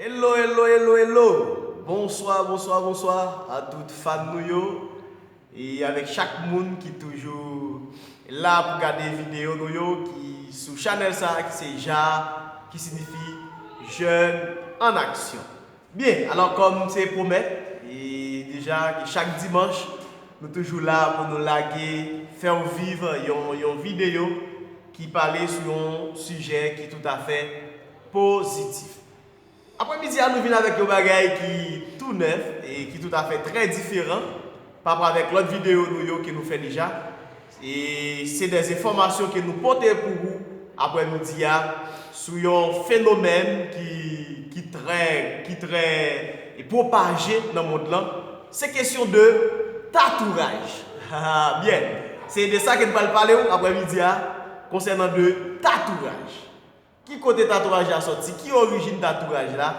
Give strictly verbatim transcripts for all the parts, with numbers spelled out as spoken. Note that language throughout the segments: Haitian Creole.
Hello, hello, hello, hello! Bonswa, bonswa, bonswa a tout fan nou yo. E avèk chak moun ki toujou la pou gade videyo nou yo, ki sou chanèl sa a, ki se Ja, ki siyifi Jeunes en Action. Byen, alò kòm se pwomèt, e deja ke chak dimanch, nou toujou la pou nou lage, fè w viv yon, yon videyo ki pale sou yon sijè ki toutafè pozitif. Aprèmidi a, nou vin avèk yon bagay ki tou nèf e ki toutafè trè diferan pa rapò avèk lòt videyo nou yo ke nou fè deja. E se de enfòmasyon ke nou pote pou ou aprèmidi a sou yon fenomèn ki, ki trè, ki trè pwopaje nan mond lan. Se kesyon de tatouraj. Byen, se de sa ke n pral pale w aprèmidi a konsènan de tatouraj. Ki kote tatouaj la sòti? Ki orijin tatouaj la?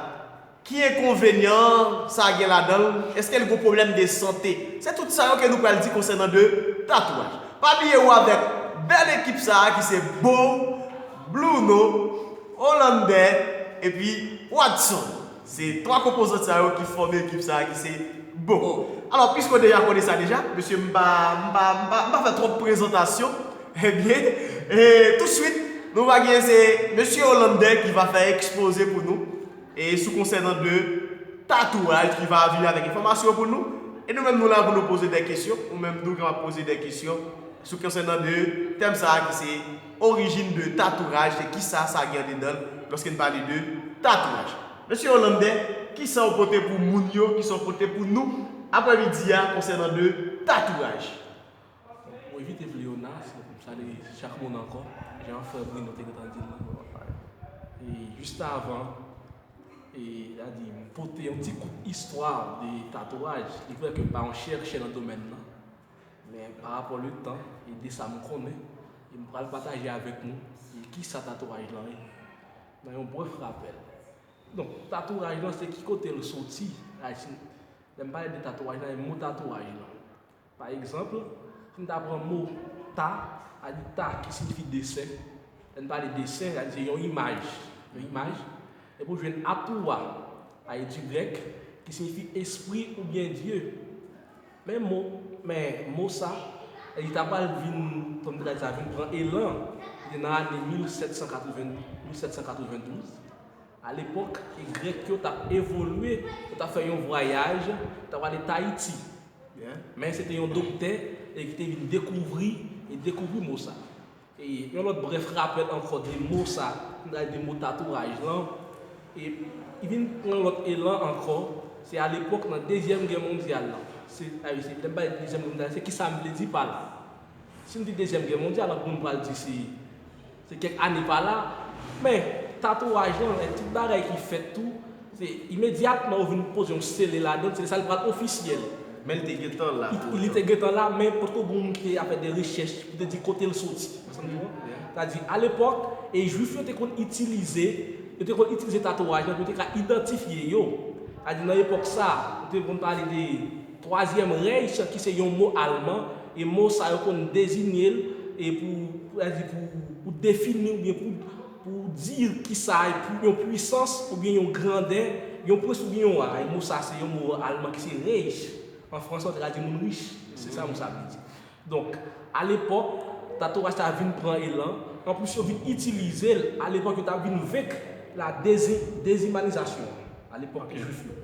Ki enkonvenyan sa gen ladan l? Èske l gen pwoblèm de sante? Se tout sa yo ke nou pral di konsènan de tatouaj. Pa bliye ou avèk bèl ekip sa a ki se Bo, Bruno, Hollander, epi Watson. Se twa konpozant sa yo ki fòme ekip sa a ki se Bo. Alò, piske w deja konnen sa deja, mesye, m pa, m pa, m pa, m pa fè twòp prezantasyon. Ebyen, e, touswit, nou va gen se mesye Hollander ki va fè ekspoze pou nou e sou konsènan de tatouaj ki va vini avèk enfòmasyon pou nou. E nou menm nou la pou nou poze de kesyon, ou menm tou kapab poze de kesyon sou konsènan de tèm sa a ki se orijin de tatouraj, se kisa sa gen andedan l lòske n pale de tatouraj. Mesye Hollander, kisa w pote pou moun yo, kisa w pote pou nou aprèmidi a konsènan de tatouraj? Pou evite vle yo na, se pou m salye chak moun ankò, jan frè Bruno te gentan di l lan. E jis avan, e, sa di, m pote yon ti kout istwa de tatouaj. Li vrè ke m pa yon chèchè nan domèn nan, men pa rapò le tan e de sa m konnen, e m pral pataje avèk nou e kisa tatouaj lan ye nan yon brèf rapèl. Donk, tatouaj lan, se ki kote l soti? Lè m pale de tatouaj lan, e mo tatouaj lan. Pa egzanp, si n ta pran mo ta, sa di ta ki siyifi desen. Lè n pale desen, sa di se yon imaj. Yon imaj. Epi w jwenn atua, sa di di grèk, ki siyifi espri oubyen dye. Men mo, men mo sa, li ta pral vin, kòm m te ka di sa, vin pran elan, se te nan ane mil sèt san katreven, mil sèt san katrevendouz. Alepòk, e Grèk yo t ap evolye, yo t ap fè yon vwayaj, yo t ap ale Tayiti. Men se te yon doktè e ki te vin dekouvri e dekouvri mo sa. E yon lòt brèf rapèl ankò de mo sa, nou ta di de mo tatouaj lan. E li vin pran yon lòt elan ankò, se alepòk nan Dezyèm Gè Mondyal lan. Se, a wi, se, lè m pale de Dezyèm Gè Mondyal, se kisa m vle di pa la? Si m di Dezyèm Gè Mondyal, anpil moun pral di se, se kèk ane pa la. Men, tatouaj lan, e tout bagay ki fèt tou, se imedyatman ou vin poze yon sele ladan l, sele sa li pral ofisyèl. Men l te gentan la. Li, li te gentan la, men potko gen moun ki te ap fè de rechèch pou te di kote l soti. Sa di, alepòk, e Jwif yo te konn itilize, yo te konn itilize tatouaj lan pou yo te ka idantifye yo. Sa di, nan epòk sa, nou te konn pale de Twazyèm Rèch, ki se yon mo alman, e mo sa yo konn dezinye l e pou, pou, sa di pou, pou defini oubyen pou, pou di kisa, pou yon pwisans oubyen yon grandè, yon prens oubyen yon wa. E mo sa se yon mo alman ki se Reich. An fransè, ou te ka di moun rich. Se sa mo sa vle di. Donk, alepòk, tatouaj sa vin pran elan. Anplis, yo vin itilize l. Alepòk, yo t ap vin venk la dezi-, dezimanizasyon alepòk Jwif yo.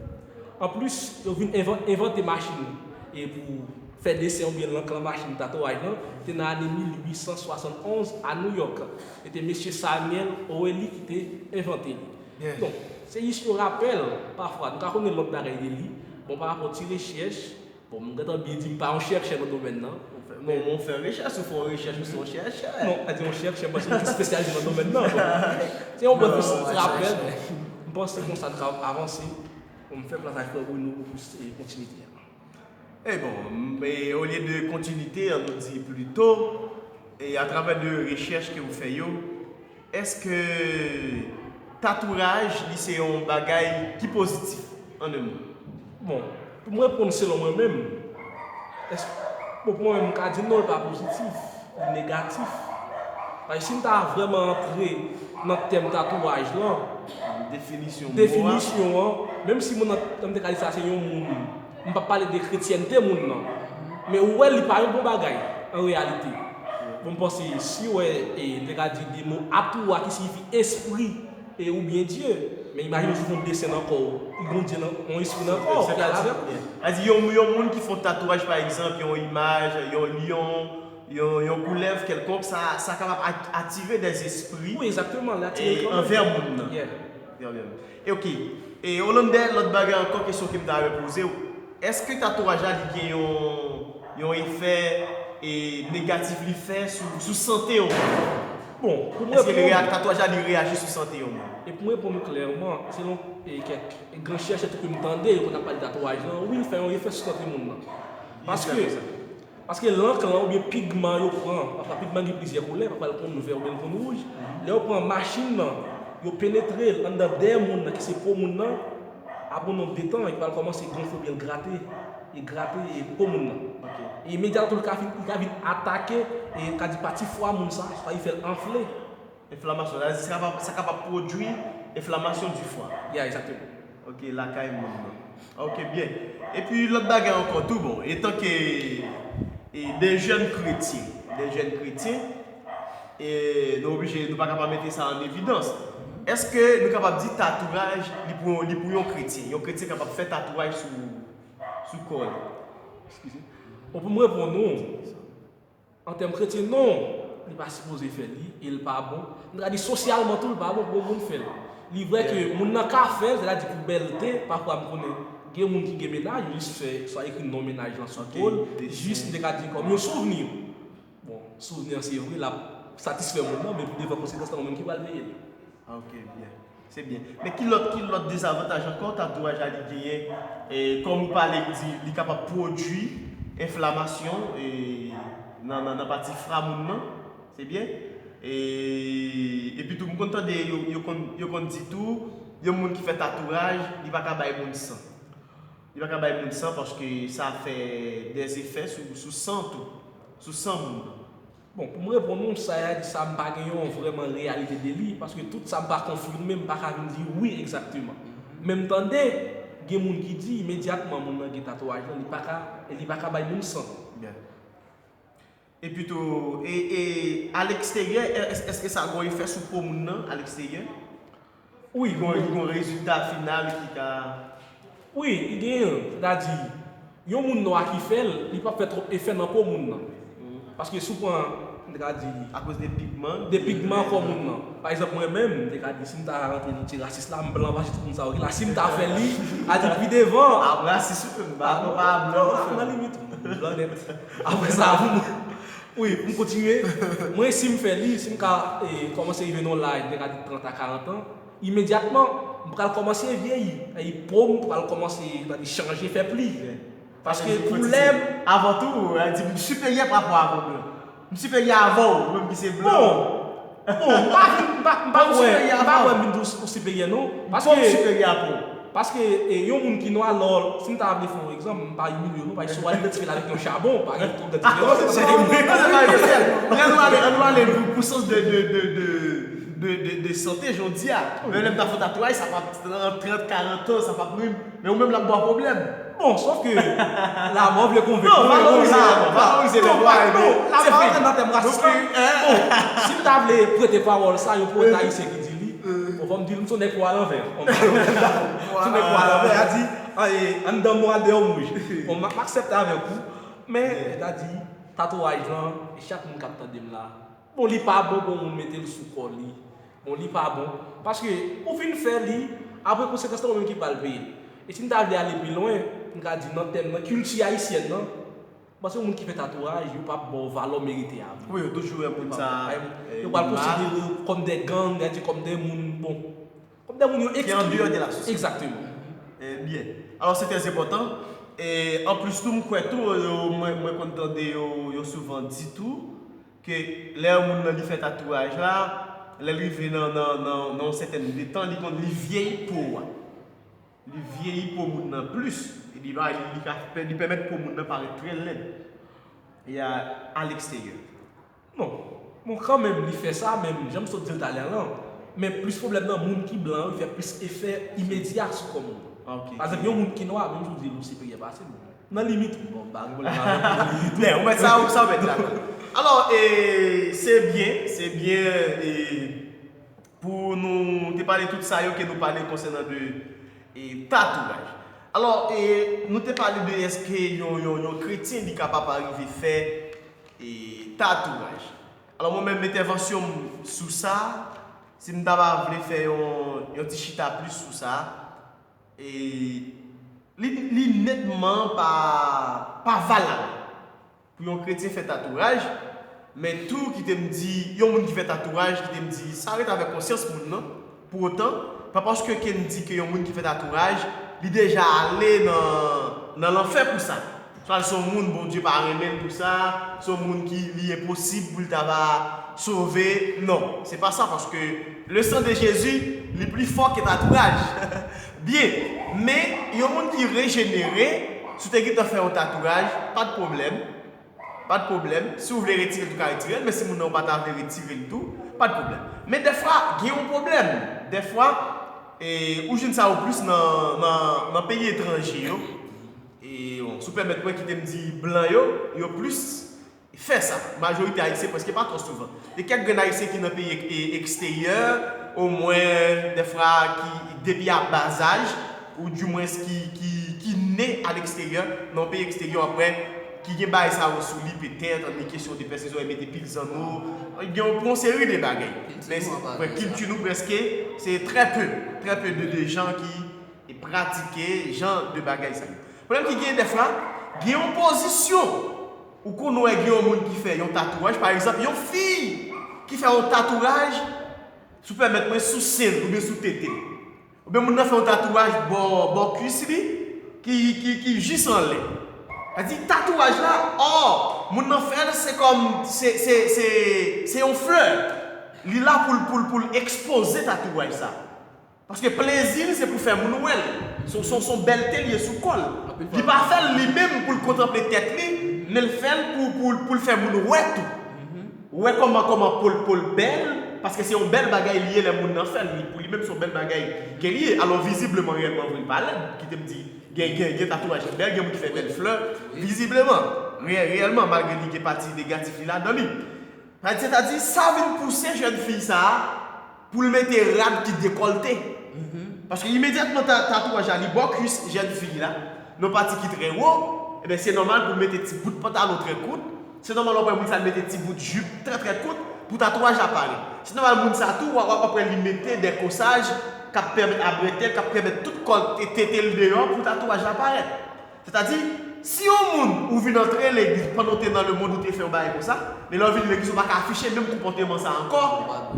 Anplis, yo vin envan-, envante machin e pou fè desen oubyen lank lan machin tatouaj lan, te nan ane mil uit san swasannonz a New York. Se te mesye Samuel Oeli ki te envante li. Donk, se jis yon rapèl, pafwa, nou ka konnen lòt bagay de li. Bon, pa rapò ti rechèch, bon, m gentan byen di m pa yon chèchè nan domèn nan. Bon, ou fè rechèch, ou fè yon rechèch, ou se yon chèchè. Non, pa di yon chèchè, paske m te espesyalize nan domèn nan. Bon, se yon bon ti rapèl. M panse konsa n ka avanse. Bon, m fè plas ak frè Bruno pou plis kontinite a. E bon, e olye de kontinite, an nou di plito, e atravè de rechèch ke ou fè yo, èske tatouraj li se yon bagay ki pozitif, an de mo? Bon, pou m reponn selon mwen menm, èske, bon, pou mwen menm, m ka di non, li pa pozitif, li negatif. Paske si m ta vrèman antre nan tèm tatouaj lan, Definisyon mo a. Definisyon an, menm si moun nan, m te ka di sa se yon moun, m p ap pale de kretyènte moun nan, men ou wè li pa yon bon bagay an reyalite. Bon, m panse si w wè, e, m te ka di de mo Atura ki siyifi espri e oubyen Dye, men imajine w sou fon desen nan kò w, li gon Dye nan, yon espri nan kò w ki al avèk ou. Sa di yon, yon moun ki fè tatouaj pa egzanp, yon imaj, yon lyon, yon, yon koulèv kèlkonk, sa, sa kapab at- atire dèzespri Wi, egzakteman, li atire l kanmenm. Anvè moun nan. Yeah. Trè byen. E ok. E Hollander, lòt bagay ankò, kesyon ke m ta renmen poze w, èske tatouaj la li gen yon, yon efè e negatif li fè sou, sou sante yon moun? Bon, pou m Èske li reponn, reya- tatouaj la li reyaji sou sante yon moun? e pou m reponn ou klèman, selon e kèk gran chèchè tou ke m tande, yo konn ap pale tatouaj lan, wi, l fè yon efè sou sante moun nan. Paske, paske lank lan oubyen pigman yo pran, pafwa pigman gen plizyè koulè, pafwa l konn vè oubyen l konn wouj, lè yo pran machin nan, yo penetre l anndan dèyè moun nan ki se po moun nan, apre yon nonb de tan, li pral kòmanse gonfle oubyen l grate, e grate e po moun nan. E imedyatman tou, li ka vin, li ka vin atake, e ka di pati fwa moun sa, swa li fè l anfle. Enflamasyon, sa, sa kapab, sa kapab pwodui enflamasyon di fwa. Ya, egzakteman. Ok, lakay moun nan. Ok, byen. Epi lòt bagay ankò tou, bon, etan ke e, de jèn kretyen, de jèn kretyen, e, nou oblije, nou pa ka pa mete sa an evidans. Èske nou kapab di tatouaj li pou, li pou yon kretyen? Yon kretyen kapab fè tatouaj sou, sou kò li? Eskize. Bon, pou m reponn ou, an tèm kretyen, non, li pa sipoze fè li, e l pa bon. M ta di sosyalman tou, l pa bon pou yon moun fè l. Li vrè ke moun nan ka fè l, sètadi pou bèlte, pafwa m konnen gen moun ki gen mennaj, yo jis fè, swa ekri non mennaj lan sou po l, jis m te ka di kòm yon souvni. Bon, souvni an se vre, l ap satisfè moun nan, men pi devan konsekans lan, ou menm ki pral peye l. Ok, byen. Se byen. Men ki lòt, ki lòt dezavantaj ankò tatouaj la li genyen? E, kòm ou pale, ou di li kapab pwodui enflamasyon e, nan, nan, nan pati fra moun nan. Se byen? E, epi tou, m konn tande yo, yo konn, yo konn di tou, yon moun ki fè tatouaj, li pa ka bay moun san. Li pa ka bay moun san paske sa fè dèzefè sou, sou san tou. Sou san moun nan. Bon, pou m reponn ou, sa y a di sa, m pa gen yon vrèman reyalite de li, paske tout sa m pa konfime, m pa ka vin di wi egzakteman. Men m tande, gen moun ki di imedyatman moun nan gen tatouaj lan, li pa ka, li pa ka bay moun san. Byen. Epi tou, e, e, aleksteryè, èske, èske sa gen yon efè sou po moun nan, aleksteryè? Wi, Li gon, li gon rezilta final ki ka. Wi, li genyen. Sètadi, yon moun nwa ki fè l, li p ap fè twòp efè nan po moun nan. Paske si w pran, m te ka di, Akoz de pigman. de pigman kò moun nan. Pa egzanp, mwen menm, m te ka di, si m ta rantre nan ti rasis la, m blan pase tout moun sa yo ki la. Si m ta fè li, a di pi devan. Ap rasis ou menm, pa, pa blan. Non, nan limit, m blan nèt. Apre sa, pou mwen, wi, pou m kontinye, mwen, si m fè li, si m ka e, kòmanse rive nan laj, m te ka di trant a karant an, imedyatman, m pral kòmanse vyeyi. E po m pral kòmanse, sètadi chanje, fè pli. Paske koulè m. Avan tou, a di m siperyè pa rapò avè w blan. M siperyè avè w, ou menm ki se blan. Bon, bon, m pa vin, m pa, m pa Bon, kwè, siperyè m pa avè kwè w. m vin di w siperyè non. Paske, Bon, siperyè avè w. Paske e, yon moun ki nwa lò, si m ta vle fè yon egzanp, m pa imilye w non, paske si w al idantifye l avèk yon chabon, pa gen twòp de diferans. Se yon moun ki pa espesyal. Ann nou ale, ann nou ale pou, pou sans de, de, de, de, de, de, de sante jodi a. Men lè m ta fè tatouaj, sa p ap nan trant, karant an, sa p ap menm. Men ou menm l ap ba w pwoblèm. Bon, sòf ke lamò vle konvenk Non, mwen, valorize la, lamò, valorize non, lamò, pa, e, non, la se pa fini. rantre nan tèm rasis Ok, la. hein? Bon, si m ta vle prete pawòl sa, yon powèt ayisyen ki di li, bon, fò m di l, m se yon nèg po alanvè. Bon, m se yon nèg po alanvè, a di, a, e, anndan mò, andeyò wouj. Bon, m, m aksepte avèk ou, men, ta di, tatouaj lan, e chak moun k ap tande m la, bon, li pa bon pou moun mete l sou kò li. Bon, li pa bon. Paske, ou fin fè li, apre konsekans lan, ou menm ki pral peye l. E si n ta vle ale pi lwen, n ka di nan tèm nan, kilti ayisyèn nan, paske moun ki fè tatouaj, yo p ap ba w valè w merite a. Wi, yo toujou wè moun sa. Yo pral konsidere w kòm de gang, sètadi kòm de moun, bon, kòm de moun yo Ki andeyò de la sosyete. Egzakteman. Eh, byen. Alò, se trè enpòtan. E anplis tou, m kwè tou, yo, mwen, mwen konn tande yo, yo souvan di tou, ke lè yon moun nan li fè tatouaj la, lè l rive nan, nan, nan, nan yon sètèn de tan, li konn, li vyeyi po a. Li vyeyi po moun nan plis. E li va, li ka fè, li pèmèt po moun nan parèt trè lèd. E a, a leksteryè. Non. Bon, kanmenm, li fè sa, men jan m sot di l talè a lan, Men plis pwoblèm nan moun ki blan yo, li fè plis efè imedya sou kò moun. Ok. Pa egzanp, yon moun ki nwa, menm si w di l ou siperyè pase l, nan limit, bon, m pa gen pwoblèm avè l nan limit. Men, ou mèt sa, ou sa ou mèt la. Alò, e, se byen, se byen, e, pou nou te pale tout sa yo ke nou pale konsènan de e, tatouraj. Alò, e, nou te pale de èske yon, yon, yon kretyen li kapab arive fè e, tatouraj. Alò, mwen menm, entèvansyon m sou sa, si m ta va vle fè yon, yon ti chita plis sou sa, e, li, li nètman pa, pa valab pou yon kretyen fè tatouraj, men tou kite m di, yon moun ki fè tatouraj, kite m di, sa ret avèk konsyans moun nan, pou otan, pa paske ke m di ke yon moun ki fè tatouraj, li deja ale nan, nan lanfè pou sa. Swa se yon moun Bondye pa renmen l pou sa, se yon moun ki li enposib pou l ta va sove. Non, se pa sa, paske le sang de Jésus, li pli fò ke tatouraj. Byen, men yon moun ki rejenere, si w te gentan fè yon tatouraj, pa de pwoblèm. Pa de pwoblèm. Si w vle retire l tou, ka retire l, men si moun nan ou pa ta vle retire l tou, pa de pwoblèm. Men dèfwa, gen yon pwoblèm. Dèfwa, e, ou jwenn sa yo plis nan, nan, nan peyi etranje yo. E, bon, si w pèmèt mwen kite m di blan yo, yo plis fè sa. Majorite Ayisyen prèske pa twò souvan. Gen kèk grenn Ayisyen ki nan peyi ek- e- eksteryè, omwen dèfwa ki depi a bazaj, ou dimwens ki, ki, ki ne aleksteryè, nan yon peyi eksteryè, apre, ki gen bagay sa yo sou li petèt, an kesyon de pèse zòrèy, mete pil zanno, gen yon, pou yon seri de bagay. Men kilti nou prèske, se trè pe, trè pe de, de jan ki e pratike jan de bagay sa yo. Pwoblèm ki gen dèfwa, gen yon pozisyon ou konn wè gen yon moun ki fè yon tatouaj, pa egzanp, yon fi ki fè yon tatouaj, si w pèmèt mwen, sou sen l oubyen sou tete l. Oubyen moun nan fè yon tatouaj bò, bò kwis li, ki, ki, ki jis anlè. Sa di tatouaj la, ò, moun nan fè l, se kòm, se, se, se, se yon flè. Li la pou l, pou l, pou l ekspoze tatouaj sa. Paske plezi l se pou fè moun wè l. Se, se, se yon bèlte l ye sou kò l. Li pa fè l li menm pou l kontanple tèt li, men l fè l pou, pou, pou l fè moun wè tou. Wè kòman, kòman po l, po l bèl, paske se yon bèl bagay li ye lè moun nan fè l. Li, pou li menm, se yon bèl bagay ke li ye. Alò, vizibleman, reyèlman vre, li pa lèd. Kite m di, gen, gen, gen tatouaj ki bèl, gen moun ki fè bèl flè. Vizibleman, reyè-, reyèlman, malgre li gen pati negatif li ladan li. Sètadi, sa vin pouse jèn fi sa a pou l mete rad ki dekòlte. Paske imedyatman ta- tatouaj la li bò kwis jèn fi la, nan pati ki trè wo, ebyen se nòmal pou l mete ti bout pantalon trè kout. Se nòmal w ap wè moun sa l mete ti bout jip trè trè kout pou tatouaj la parèt. Se nòmal moun sa tou w ap w ap wè li mete de kosaj k ap pèmèt a brètèl, k ap pèmèt tout kò l te- tete l deyò pou tatouaj la parèt. Sètadi, si yon moun ou vin antre legliz pandan w te nan lemonn ou te fè yon bagay konsa, men lè w vin legliz ou pa ka afiche menm konpòteman sa ankò,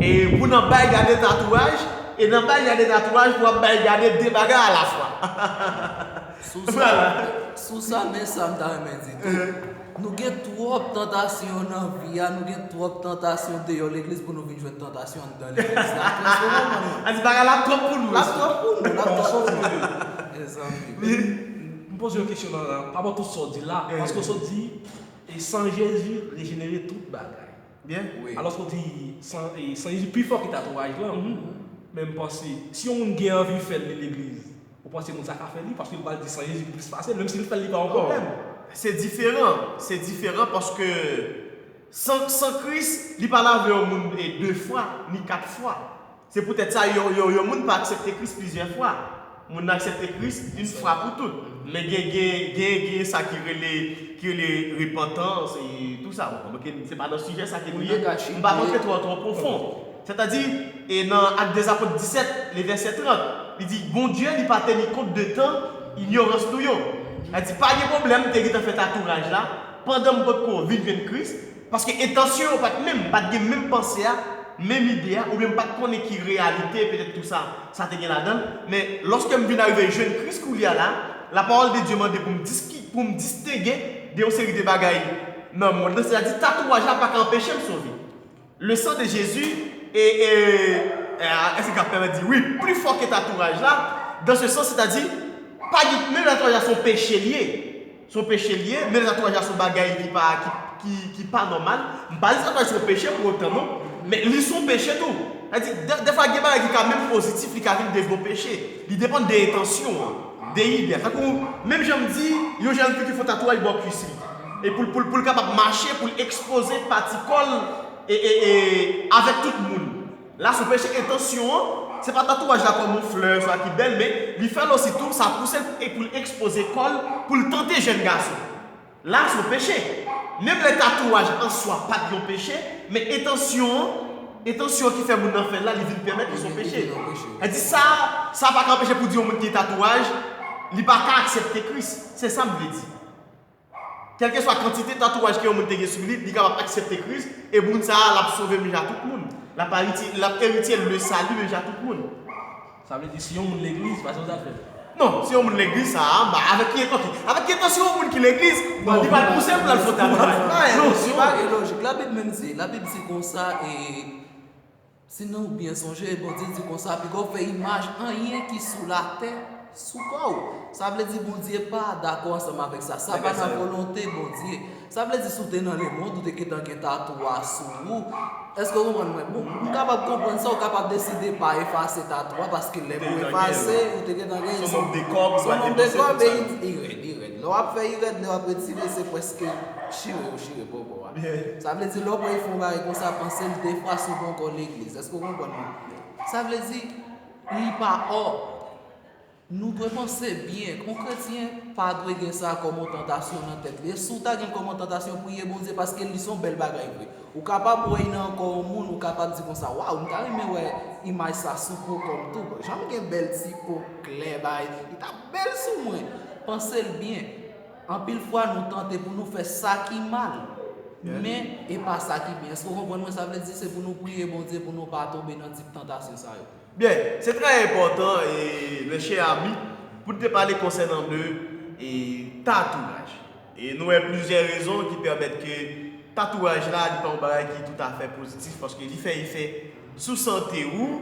e pou nan bay gade tatouaj, e nan bay gade tatouaj pou w ap bay gade de bagay alafwa. Sou sa, sou sa, men sa m ta renmen di tou. Nou gen twòp tantasyon nan vi a, nou gen twòp tantasyon deyò legliz pou nou vin jwenn tantasyon anndan legliz la. Transfòme nou. A di bagay la twòp pou nou. L ap twòp pou nou, l ap twòp pou nou. Mezanmi. M poze yon kesyon nan, pa rapò tout sa w di la, paske w sot di, e san Jezi rejenere tout bagay. Byen. Wi. Alòske w di san, e san Jezi pi fò ke tatouaj lan. Men m panse, si yon moun gen anvi fè l nan legliz, ou panse moun sa ka fè li, paske l pral di san Jezi plis pase l, menm si l fè l li pa yon pwoblèm. Se diferan, se diferan paske san, san Kris, li pa lave yon moun e de fwa, ni kat fwa. Se poutèt sa, yon, yon, yon moun pa aksepte Kris plizyè fwa. Moun nan aksepte Kris yon fwa pou tout. Men gen, gen, gen, gen sa ki rele, ki rele repantans e tou sa. Bon, se pa nan sijè sa ke nou ye. M pa rantre twò, twò pwofon. Sètadi, e nan Actes des Apôtres disèt, le vèsè trant, li di, Bondye, li pa teni kont de tan inyorans nou yo. Li di, pa gen pwoblèm, m te gentan fè tatouaj la, pandan m potko vin jwenn Kris, paske entansyon yo pa t menm, m pa t gen menm panse a, menm ide a, oubyen m pa t konnen ki reyalite, petèt tou sa, sa te gen ladan l. Men, lòske m vin arive jwenn Kris koulye a la, lapawòl de Dye mande pou m diski-, pou m distenge de yon seri de bagay nan mond lan, sètadi tatouaj la pa ka anpeche m sove. Le sang de Jésus e, e, e, èske k ap pèmèt di wi, pli fò ke tatouaj la, dans ce sens, sètadi, pa gen, men tatouaj la se yon peche l ye. Se yon peche l ye, men tatouaj la se yon bagay ki pa, ki, ki, ki pa nòmal. M pa di tatouaj se yon peche pou otan non, men li se yon peche tou. Sa di, de- defwa gen bagay ki ka menm pozitif, li ka vin devni yon peche. Li depann de entansyon an, de ide a. Tankou, menm jan m di, yon jèn fi ki fè tatouaj bò kwis li. E pou l, pou l, pou l kapab mache, pou l ekspoze pati kò l e, e, e, avèk tout moun. La, se yon peche entansyon an, se pa tatouaj la kòm yon flè, swa ki bèl, men li fè l osi tou, sa pouse l e pou l ekspoze kò l, pou l tante jèn gason. La, se yon peche. Menm lè tatouaj an swa pa t yon peche, men entansyon an, entansyon ki fè moun nan fè l la, li vin pèmèt li se yon peche. Li vin yon peche. Sa di sa, sa pa ka anpeche pou di yon moun ki tatouaj, li pa ka aksepte Kris. Se sa m vle di. Kèlkeswa kantite tatouaj ke yon moun te gen sou li, li kapab aksepte Kris, e moun sa a, l ap sove menm jan tout moun. L ap eritye, l ap eritye le sali menm jan tout moun. Sa vle di, si yon moun legliz, pa se yon zafè. Non, si yon moun legliz, sa a, ba, avèk ki, ok, avèk ki entansyon yon moun ki legliz, li pral pouse l pou l al fè tatouaj? Non, non, se pa gen lojik. Labib menm di, Labib di konsa, e si nou byen sonje, Bondye di konsa, piga w fè imaj anyen ki sou latè, sou kò w. Sa vle di Bondye pa dakò ansanm avèk sa. Sa pa nan volonte Bondye. Sa vle di si w te nan lemonn, ou te gentan gen tatouaj sou ou. Èske w konprann mwen? Bon, m kapab konprann sa, ou kapab deside pa efase tatouaj, paske lè pou efase, ou te gentan gen. Se yon mòd dekò, se yon mòd dekò, men li rèd, li rèd. Lè w ap fè li rèd, lè w ap retire, se prèske chire ou chire popo a. Sa vle di, lè w pran fè yon bagay konsa, panse l de fwa si w pa ankò legliz. Èske w konprann mwen? Sa vle di, li pa ò. Nou dwe panse byen. Yon kretyen pa dwe gen sa kòm yon tantasyon nan tèt li. E si w ta gen l kòm yon tantasyon, priye Bondye, paske li se yon bèl bagay vre. Ou kapab wè l nan kò yon moun, ou kapab di konsa, waw, m ta renmen wè imaj sa sou po kò m tou. Jan m gen bèl ti po klè, bay, li t ap bèl sou mwen. Panse l byen. Anpil fwa, nou tante pou nou fè sa ki mal. Men, e pa sa ki byen. Èske w konprann mwen? Sa vle di, se pou nou priye Bondye pou nou pa tonbe nan tip tantasyon sa yo. Byen, se trè enpòtan, e, mes chers amis, pou n te pale konsènan de, e, tatouaj. E nou wè plizyè rezon ki pèmèt ke tatouaj la, li pa yon bagay ki toutafè pozitif, paske li fè efè sou sante ou,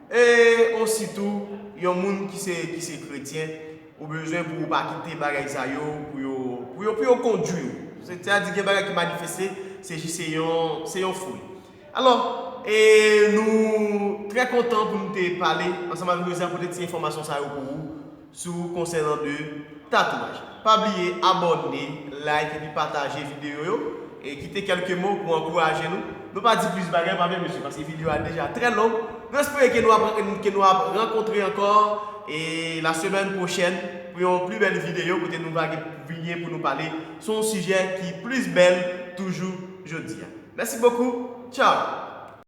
e ositou, yon moun ki se, ki se kretyen, ou bezwen pou ou pa kite bagay sa yo, pou yo, pou yo, pou yo kondwi ou. Sètadi gen bagay ki manifeste, se jis se yon, se yon foli. Alò, e nou trè kontan pou nou te pale ansanm avèk Josiane, pote ti enfòmasyon sa yo pou ou sou konsènan de tatouaj. Pa bliye abòne, like epi pataje videyo yo e kite kèlke mo pou ankouraje nou. Nou pa di plis bagay, pa vre mesye, paske videyo a deja trè long. Nou espere ke nou ap, ke nou ap rankontre ankò e la semèn pwochèn pou yon pli bèl videyo kote nou va gen, vini pou nou pale sou yon sijè ki plis bèl toujou jodi a. Merci beaucoup. Ciao.